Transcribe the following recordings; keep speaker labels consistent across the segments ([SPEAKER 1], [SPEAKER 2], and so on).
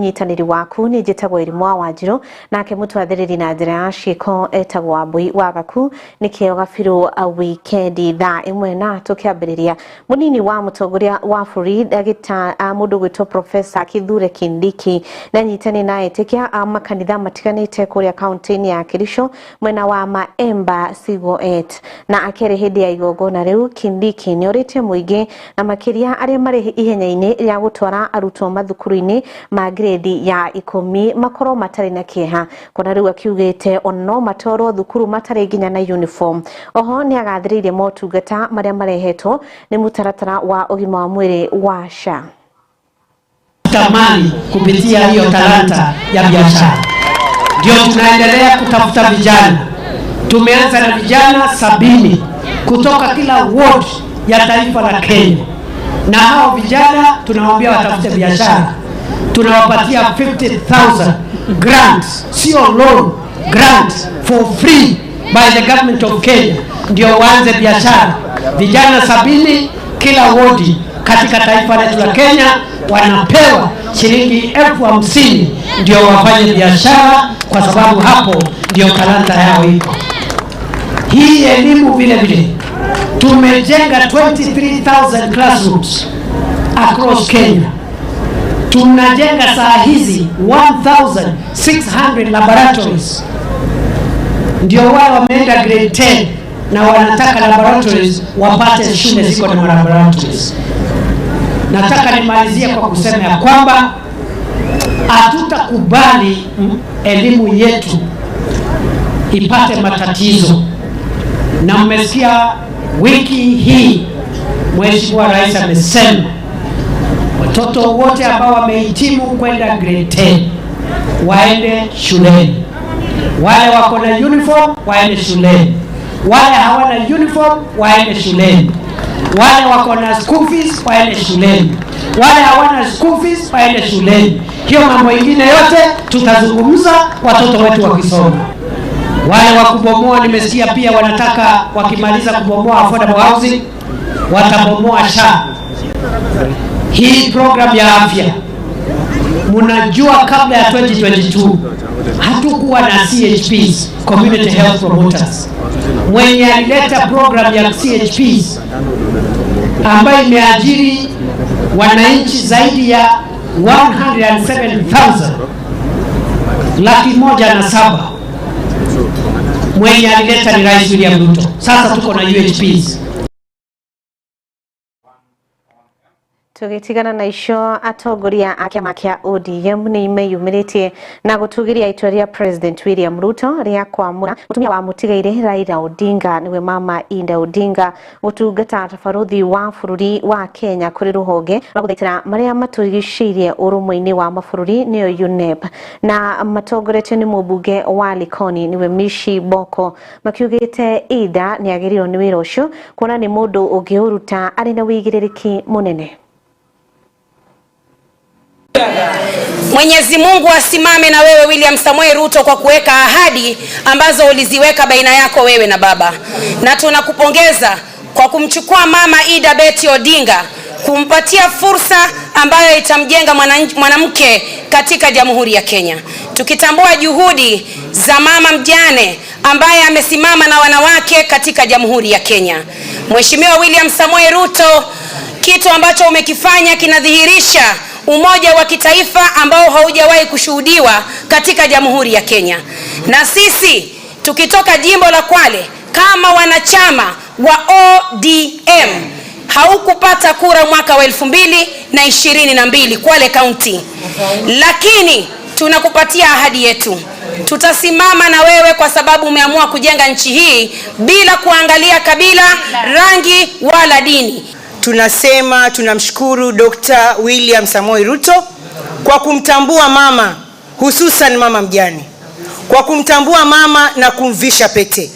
[SPEAKER 1] Nyitanĩri waku nĩ njĩtagwo Irimũ wa Wanjirũ, nake mũtwathĩrĩri na njĩra ya ciĩko etagwo Wambui wa Gaku. Nĩ kĩo gabirũ wikendi thaa ĩmwe na tũkĩambĩrĩria mũnini wa mũtongoria wa bũrũri ndagĩta mũndũ gwĩtwo Professor Kithure Kindiki na nyitani na etĩkia a makanitha matiganĩte kũrĩa kaunti-inĩ ya Kericho mwena wa Maemba Sigoet, na akĩrĩ hĩndĩ ya igongona rĩu Kindiki nĩ orĩtie mũingĩ na makĩria arĩa marĩ ihenya-inĩ rĩa gũtwara arutwo mathukuru-inĩ ma grade ya 10 makorwo matarĩ na kĩeha, kuona rĩu akiugĩte ono matwarwo thukuru matarĩ nginya na uniform. Oho nĩ agathĩrĩirie motungata marĩa marehetwo nĩ mũtaratara wa ũgima wa mwĩrĩ wa SHA.
[SPEAKER 2] Tamani kupitia hiyo talanta ya biashara, ndio tunaendelea kutafuta vijana. Tumeanza na vijana 70 kutoka kila ward ya taifa la Kenya, na hao vijana tunawaambia watafute biashara. Tunawapatia 50,000 grant, sio loan, grant for free by the government of Kenya, ndio waanze biashara. Vijana 70 kila wodi katika taifa letu la Kenya wanapewa shilingi 50,000 ndio wafanye biashara, kwa sababu hapo ndio talanta yao iko. Hii elimu vile vile tumejenga 23,000 classrooms across Kenya. Tunajenga saa hizi 1,600 laboratories, ndio wale wameenda grade 10 na wanataka laboratories wapate shule ziko na laboratories. Nataka nimalizie kwa kusema ya kwamba hatutakubali elimu yetu ipate matatizo. Na mmesikia wiki hii Mheshimiwa Rais amesema watoto wote ambao wamehitimu kwenda grade 10 waende shuleni. Wale wako na uniform waende shuleni, wale hawana uniform waende shuleni, wale wako na school fees waende shuleni, wale hawana school fees waende shuleni. Hiyo mambo ingine yote tutazungumza watoto wetu wakisoma. Wale wa kubomoa nimesikia pia wanataka wakimaliza kubomoa affordable housing watabomoa SHA. Hii program ya afya, mnajua kabla ya 2022 hatukuwa na CHPs, Community Health Promoters. Mwenye alileta program ya CHPs ambayo imeajiri wananchi zaidi ya 107,000, 107,000, mwenye alileta ni Rais William Ruto. Sasa tuko na UHPs.
[SPEAKER 1] Tũgĩtigana na icio, atongoria a kĩama kĩa ODM nĩ meyumĩrĩtie na gũtũgĩria itua rĩa President William Ruto rĩa kwamũra mũtumia wa mũtigairĩ Raila Odinga, nĩwe Mama Ida Odinga, gũtungata ta barũthi wa bũrũri wa Kenya kũrĩ rũhonge rwa gũthaitĩra marĩa matũrigicĩirie ũrũmwe-inĩ wa mabũrũri nĩyo UNEP, na matongoretio nĩ mũmbunge wa Likoni nĩwe Mishi Boko, makiugĩte Ida nĩ agĩrĩirwo nĩ wĩra ũcio kuona nĩ mũndũ ũngĩũruta arĩ na wĩigĩrĩrĩki mũnene.
[SPEAKER 3] Mwenyezi Mungu asimame na wewe William Samoei Ruto kwa kuweka ahadi ambazo uliziweka baina yako wewe na baba. Na tunakupongeza kwa kumchukua Mama Ida Betty Odinga, kumpatia fursa ambayo itamjenga mwanamke katika Jamhuri ya Kenya. Tukitambua juhudi za mama mjane ambaye amesimama na wanawake katika Jamhuri ya Kenya. Mheshimiwa William Samoei Ruto, kitu ambacho umekifanya kinadhihirisha umoja wa kitaifa ambao haujawahi kushuhudiwa katika Jamhuri ya Kenya. Na sisi tukitoka jimbo la Kwale kama wanachama wa ODM, haukupata kura mwaka wa 2022 Kwale County, lakini tunakupatia ahadi yetu. Tutasimama na wewe kwa sababu umeamua kujenga nchi hii bila kuangalia kabila, rangi wala dini.
[SPEAKER 4] Tunasema tunamshukuru Dr. William Samoei Ruto kwa kumtambua mama, hususan mama mjane, kwa kumtambua mama na kumvisha pete.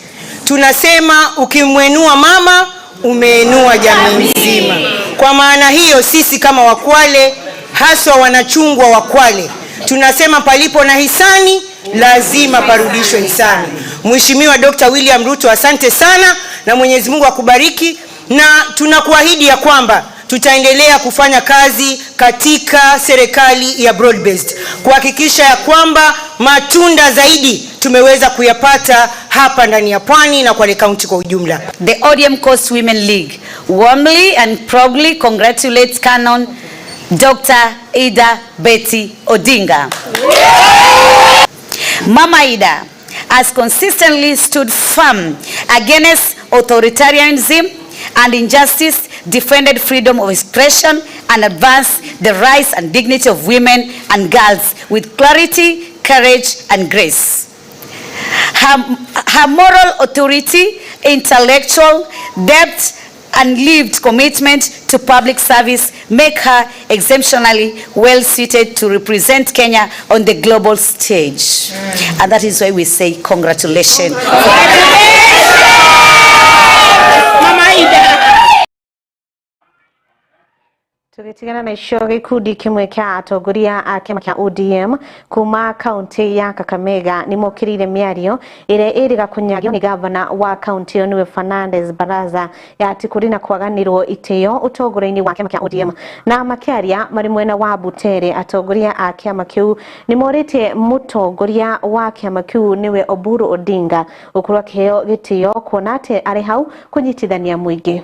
[SPEAKER 4] Tunasema ukimwenua mama umeenua jamii nzima. Kwa maana hiyo sisi kama Wakwale, haswa wanachungwa wa Kwale, tunasema palipo na hisani lazima parudishwe hisani. Mheshimiwa Dr. William Ruto, asante sana na Mwenyezi Mungu akubariki, na tunakuahidi ya kwamba Tutaendelea kufanya kazi katika serikali ya broad based kuhakikisha ya kwamba matunda zaidi tumeweza kuyapata hapa ndani ya Pwani na Kwale County kwa ujumla.
[SPEAKER 5] The ODM Coast Women League warmly and proudly congratulates Canon Dr. Ida Betty Odinga. Mama Ida has consistently stood firm against authoritarianism and injustice, defended freedom of expression, and advanced the rights and dignity of women and girls with clarity, courage, and grace. Her moral authority, intellectual depth, and lived commitment to public service make her exceptionally well suited to represent Kenya on the global stage. And that is why we say congratulations.
[SPEAKER 3] Mama Ida.
[SPEAKER 1] Tũgĩtigana na icio, gĩkundi kĩmwe kĩa atongoria a kĩama kĩa ODM kuma kaunti ya Kakamega nĩ mokĩrĩire mĩario ĩrĩa ĩrĩga kũnyagio nĩ gavana wa kaunti ĩyo, nĩwe Fernandes Baraza, ya atĩ kũrĩ na kwaganĩrwo itĩo ũtongoria-inĩ wa kĩama kĩa ODM. Na makĩaria marĩ mwena wa Butere, atongoria a kĩama kĩu nĩ morĩtie mũtongoria wa kĩama kĩu, nĩwe Oburu Odinga, gũkorwo akĩheo gĩtĩo kuona atĩ arĩ hau kũnyitithania mũingĩ.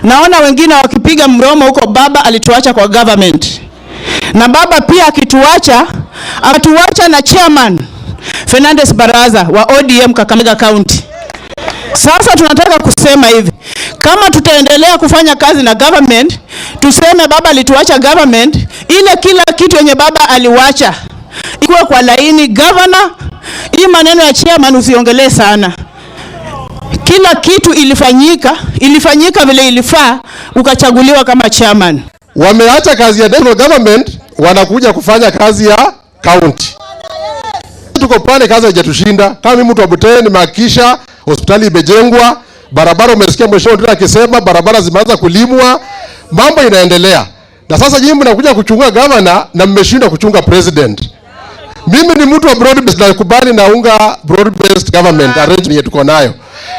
[SPEAKER 6] Naona wengine wakipiga mdomo huko, baba alituacha kwa government, na baba pia akituacha, akatuacha na chairman Fernandes Baraza wa ODM Kakamega County. Sasa tunataka kusema hivi, kama tutaendelea kufanya kazi na government, tuseme baba alituacha government, ile kila kitu yenye baba aliwacha ikuwe kwa laini. Governor, hii maneno ya chairman usiongelee sana. Kila kitu ilifanyika, ilifanyika vile ilifaa, ukachaguliwa kama chairman.
[SPEAKER 7] Wameacha kazi ya national government, wanakuja kufanya kazi ya county. Tuko pale, kazi haijatushinda. Kama mimi mtu wa Butere nimehakikisha hospitali imejengwa, barabara, umesikia mheshimiwa Ndura akisema barabara zimeanza kulimwa, mambo inaendelea. Na sasa nyinyi mnakuja kuchunga governor na mmeshindwa kuchunga president. Mimi ni mtu wa broad based, nakubali naunga broad based government arrangement yetu tuko nayo,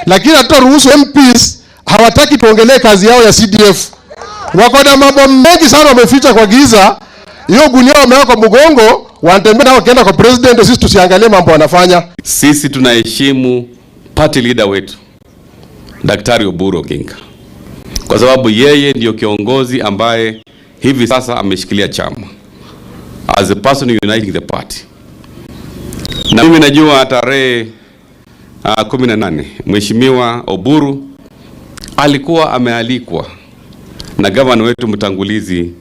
[SPEAKER 7] lakini hatutaruhusu. MPs hawataki tuongelee kazi yao ya CDF. Wako na mambo mengi sana wameficha kwa giza. Hiyo gunia wameweka kwa mgongo, wanatembea nao wakienda kwa president, sisi tusiangalie mambo wanafanya.
[SPEAKER 8] Sisi tunaheshimu party leader wetu Daktari Oburu Oginga kwa sababu yeye ndiyo kiongozi ambaye hivi sasa ameshikilia chama as a person uniting the party. Na mimi najua tarehe 18 Mheshimiwa Oburu alikuwa amealikwa na gavana wetu mtangulizi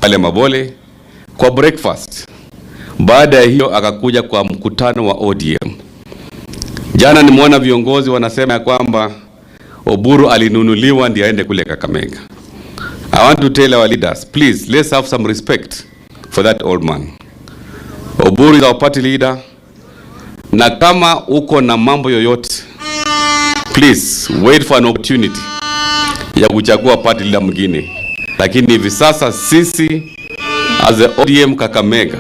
[SPEAKER 8] pale Mabole kwa breakfast. Baada ya hiyo akakuja kwa mkutano wa ODM. Jana nimeona viongozi wanasema ya kwamba Oburu alinunuliwa ndiye aende kule Kakamega. I want to tell our leaders, please, let's have some respect for that old man. Oburu is our party leader, na kama uko na mambo yoyote, please wait for an opportunity ya kuchagua party leader mwingine, lakini hivi sasa sisi as the ODM Kakamega,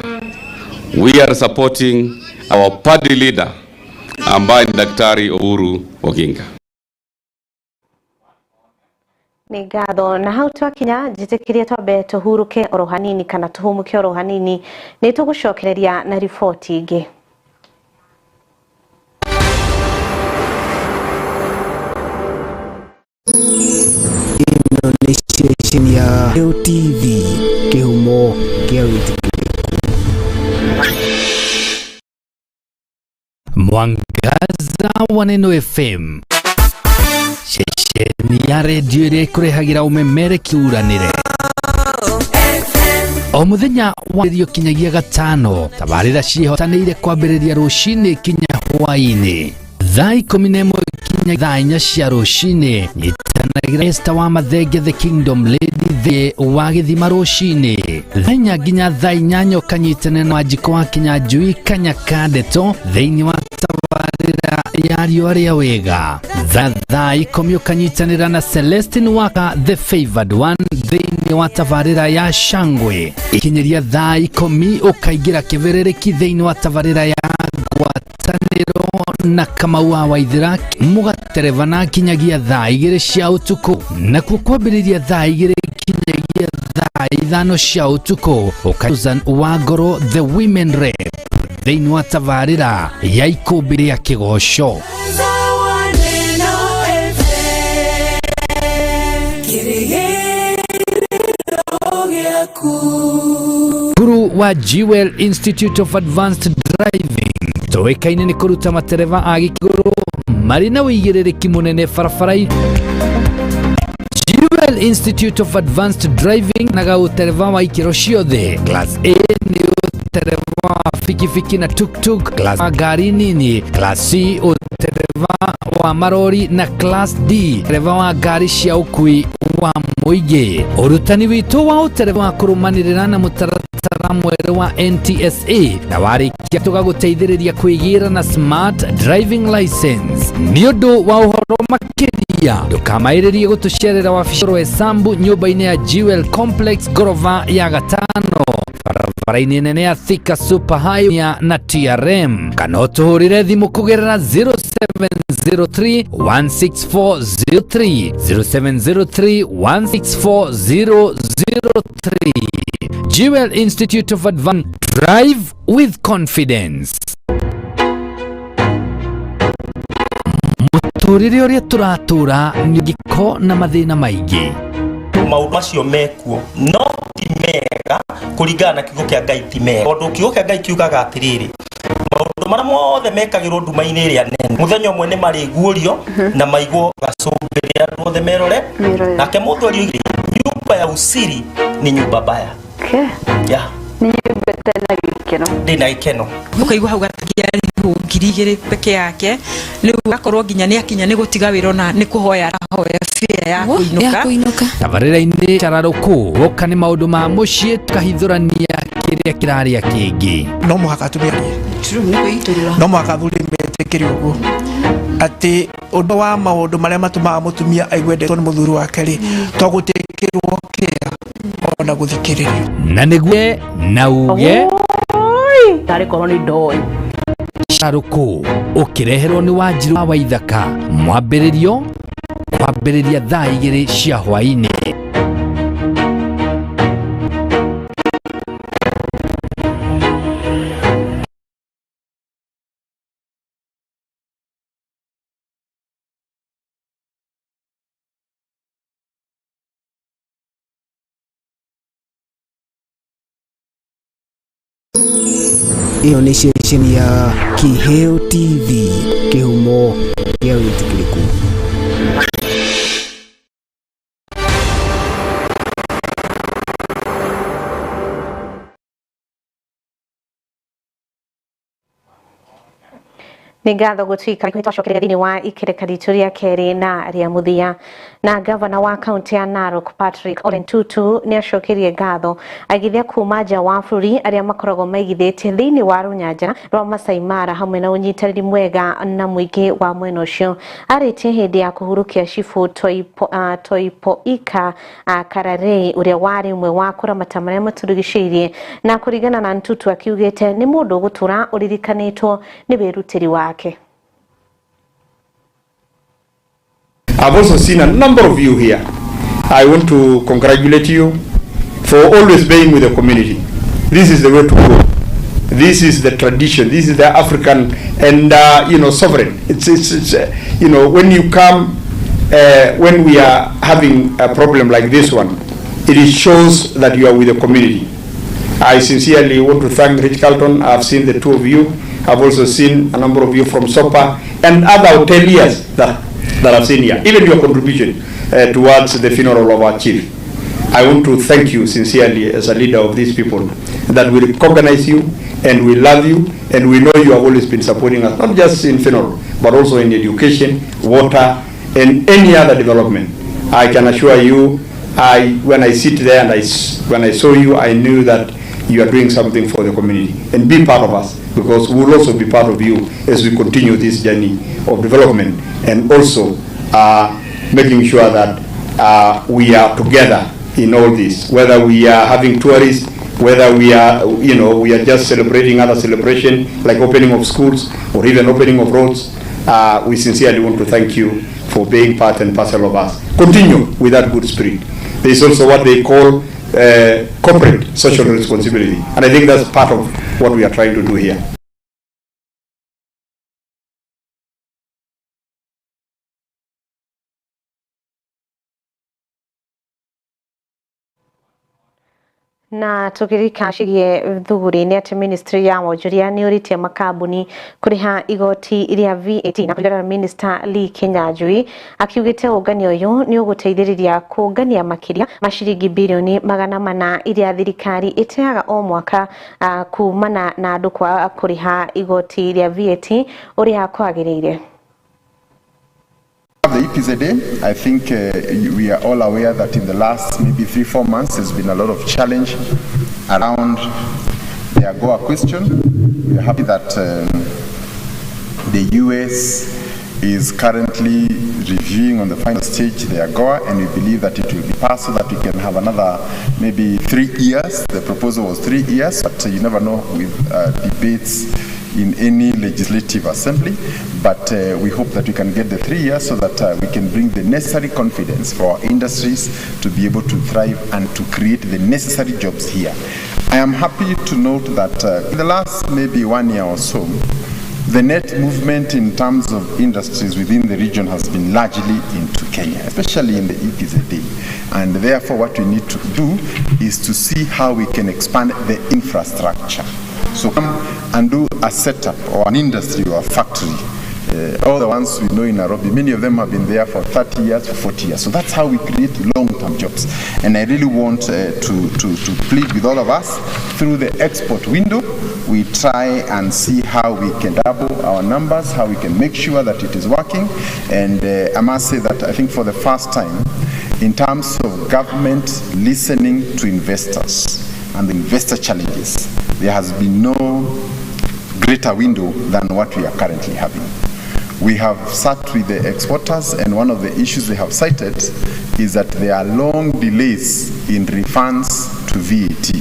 [SPEAKER 8] we are supporting our party leader ambaye ni Daktari Oburu Oginga.
[SPEAKER 1] Nĩ ngatho. Na hau twakinya, njĩtĩkĩrie twambe tũhurũke oro hanini kana tũhumuke oro hanini. Nĩ tũgũcokereria na riboti ingĩ.
[SPEAKER 9] Ĩno nĩ ceceni ya TV, kĩhumo kĩa wĩtĩkĩrĩku.
[SPEAKER 10] Mwangaza wa Neno FM, ceceni ya redio ĩrĩa ĩkũrehagĩra ũmemereki uranĩre o mũthenya wa redio kinyagia gatano. Tabarĩra ciĩhotanĩire kwambĩrĩria rũcinĩ kinya hwaĩ-inĩ, thaa 11 kinya thaa 4 cia rũcinĩ. Nyitanagĩra Esther wa Mathenge, the Kingdom Lady, thĩ wa gĩthima rũcinĩ thaa 4 nginya thaa 8, ũkanyitane na Wanjikũ wa Kinyanjui Kanyaka Ndeto thĩinĩ wa tabarĩra ya riũa rĩa wega. Thaa 10 ũkanyitanĩra na Celestine Waka, the favored one, thĩinĩ wa tabarĩra ya Shangwe. Ikinyĩria thaa 10 ũkaingĩra kĩbĩrĩrĩki thĩinĩ wa tabarĩra ya Ngwatanĩro. Na Kamau wa Waithira mũgaterevana kinyagia thaa 2 cia ũtukũ, nakuo kwambĩrĩria thaa 2 kinyagia thaa 5 cia ũtukũ ũka wa ngoro the women rep thĩinĩ wa tabarĩra ya ikũmbĩ rĩa kĩgoco. Cukuru wa Jewel Institute of Advanced Driving tũĩkaine nĩ kũruta matereba a gĩkĩgũrũ marĩ na ũigĩrĩrĩki mũnene barabara-inĩ. Jewel Institute of Advanced Driving na ũtereba wa ikĩro ciothe. Class A nĩ ũtereba wa bikibiki na tuktuk, class A ngari nini, class C ũtereba wa marori na class D ũtereba wa ngari cia ũkui wa mũingĩ. Ũrutani witũ wa ũtereba wa kũrũmanĩrĩra na mũtaratara mwerũ wa NTSA na warĩkia tũgagũteithĩrĩria kwĩgĩra na smart driving license. Nĩ ũndũ wa ũhoro makĩria ndũkamaĩrĩrie gũtũcerera wabici Roysambu nyũmba-inĩ ya Jewel Complex ngorova ya gatano barabara-inĩ nene ya Thika Super Highway na TRM, kana ũtũhũrĩre thimũ kũgerera 0703 16403 0703 164 003. Jewel Institute of Advanced Drive with Confidence. Mũtũrĩre ũrĩa tũratũra nĩ gĩko na mathĩna maingĩ.
[SPEAKER 11] Maũndũ macio mekuo no ti mega kũringana na kiugo kĩa Ngai, ti mega tondũ kiugo kĩa Ngai kiugaga atĩrĩrĩ, maũndũ marĩa mothe mekagĩrwo nduma-inĩ ĩrĩa nene mũthenya ũmwe nĩ marĩguũrio na maigwo gacũmbĩrĩ andũ othe merore.
[SPEAKER 12] Merore.
[SPEAKER 11] Nake mũthuri oigire nyumba ya usiri ni nyumba mbaya. Yeah.
[SPEAKER 12] Nĩ nyũmba ĩtarĩ na gĩkeno.
[SPEAKER 11] Ndĩ na gĩkeno.
[SPEAKER 13] Ũkaigua hau gatiarĩhwo 2000 peke yake, rĩu gakorwo nginya nĩ akinya nĩ gũtiga wĩra ona nĩ kũhoya arahoya bia ya kũinũka.
[SPEAKER 14] Kũinũka.
[SPEAKER 10] Tabarĩra-inĩ cararũkũ woka nĩ maũndũ ma mũciĩ tũkahithũrania kĩrĩa kĩrarĩa kĩngĩ.
[SPEAKER 15] No mũhaka atumia, no mũhaka athuri metĩkĩre ũguo atĩ ũndũ wa maũndũ marĩa matũmaga mũtumia aigue endetwo nĩ mũthuri wake rĩ, to gũtĩkĩrwo kĩa ona gũthikĩrĩrio.
[SPEAKER 10] Na nĩguo na uge
[SPEAKER 16] tarĩ korwo nĩ ndoĩ.
[SPEAKER 10] Cararũkũ ũkĩreherwo nĩ Wanjiru wa Waithaka, mwambĩrĩrio kwambĩrĩria thaa 2 cia hwaĩ-inĩ.
[SPEAKER 9] Ĩyo nĩ ceceni ya Kiheo TV, kĩhumo kĩa wĩtĩkĩrĩku.
[SPEAKER 1] Nĩ ngatho gũtuĩka twacokeria thĩinĩ wa ikereka ritũ rĩa kerĩ na rĩa mũthia. Na gavana wa kaunti ya Narok Patrick Ole Ntutu nĩ acokerie ngatho aigithia kuma nja wa bũrũri arĩa makoragwo maigithĩtie thĩinĩ wa rũnyanjara rwa Masai Mara hamwe na ũnyitanĩri mwega na mũingĩ wa mwena ũcio. Arĩtie hĩndĩ ya kũhurũkia cibũ Toipoika Kararei ũrĩa warĩ ũmwe wa kũramata marĩa matũrigicĩirie, na kũringana na Ntutu akiugĩte nĩ mũndũ ũgũtũra ũririkanĩtwo nĩ wĩrutĩri wake.
[SPEAKER 17] I've also seen a number of you here. I want to congratulate you for always being with the community. This is the way to go. This is the tradition. This is the African and sovereign. It's when you come when we are having a problem like this one, it shows that you are with the community. I sincerely want to thank Rich Carlton. I've seen the two of you. I've also seen a number of you from SOPA and other hoteliers that I've seen here. Even your contribution towards the funeral of our chief. I want to thank you sincerely as a leader of these people, that we recognize you and we love you, and we know you have always been supporting us, not just in funeral, but also in education, water, and any other development. I can assure you, when I sit there and when I saw you, I knew that you are doing something for the community. And be part of us, because we will also be part of you as we continue this journey of development, and also making sure that we are together in all this, whether we are having tourists Whether we are, you know, we are just celebrating other celebration like opening of schools or even opening of roads, we sincerely want to thank you for being part and parcel of us. Continue with that good spirit. There is also what they call corporate social responsibility, and I think that's part of what we are trying to do here.
[SPEAKER 1] Na tukirika cigie thuguri ni ati ministry ya wonjoria ni uritie makambuni kuriha igoti ria VAT na kulingana na Minister Lee Kinyanjui akiugite unganio uyu ni uguteithiriria kungania makiria maciringi bilioni 400 iria thirikari iteaga o mwaka kumana na andu kwa kuriha igoti ria VAT uria kwagiriire.
[SPEAKER 14] The EPZA, I think we are all aware that in the last maybe 3-4 months there's been a lot of challenge around the AGOA question. We are happy that the US is currently reviewing on the final stage the AGOA, and we believe that it will be passed so that we can have another maybe 3 years. The proposal was 3 years, but you never know with debates in any legislative assembly, but we hope that we can get the 3 years so that we can bring the necessary confidence for our industries to be able to thrive and to create the necessary jobs here. I am happy to note that in the last maybe 1 year or so, the net movement in terms of industries within the region has been largely into Kenya, especially in the EPZA. And therefore what we need to do is to see how we can expand the infrastructure. So come and do a setup or an industry or a factory. All the ones we know in Nairobi, many of them have been there for 30 years, for 40 years. So that's how we create long-term jobs. And I really want to plead with all of us through the export window. We try and see how we can double our numbers, how we can make sure that it is working. And I must say that I think for the first time, in terms of government listening to investors and the investor challenges, there has been no greater window than what we are currently having. We have sat with the exporters, and one of the issues they have cited is that there are long delays in refunds to VAT,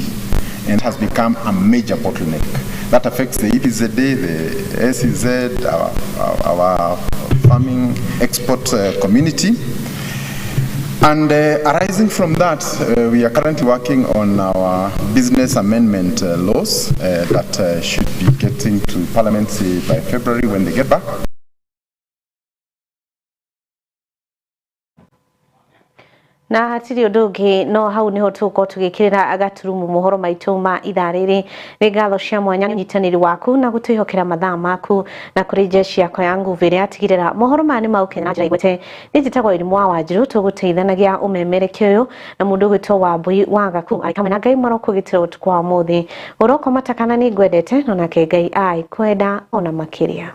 [SPEAKER 14] and has become a major bottleneck. That affects the EPZA, the SEZ, our farming export community. And arising from that, we are currently working on our business amendment laws that should be getting to Parliament by February when they get back.
[SPEAKER 1] Na hatiri undu ungi no hau niho tugukorwo tugikirira agaturumu mohoro maitu ma ithaa riri. Ni ngatho cia mwanya nyitaniri waku na gutwihokera mathaa maku na kuri jeshi yakwa ya nguvu iria atigirira mohoro maya ni maukena njira igwete. Ni njitagwo Irimu wa Wanjiru, tuguteithanagia umemerekia uyu na mundu ugwitwo Wambui wa Gaku ari hamwe na Ngai marokugitira utuku wa umuthi. Uroko matakana ni ngwendete no nake Ngai aikwenda ona makiria.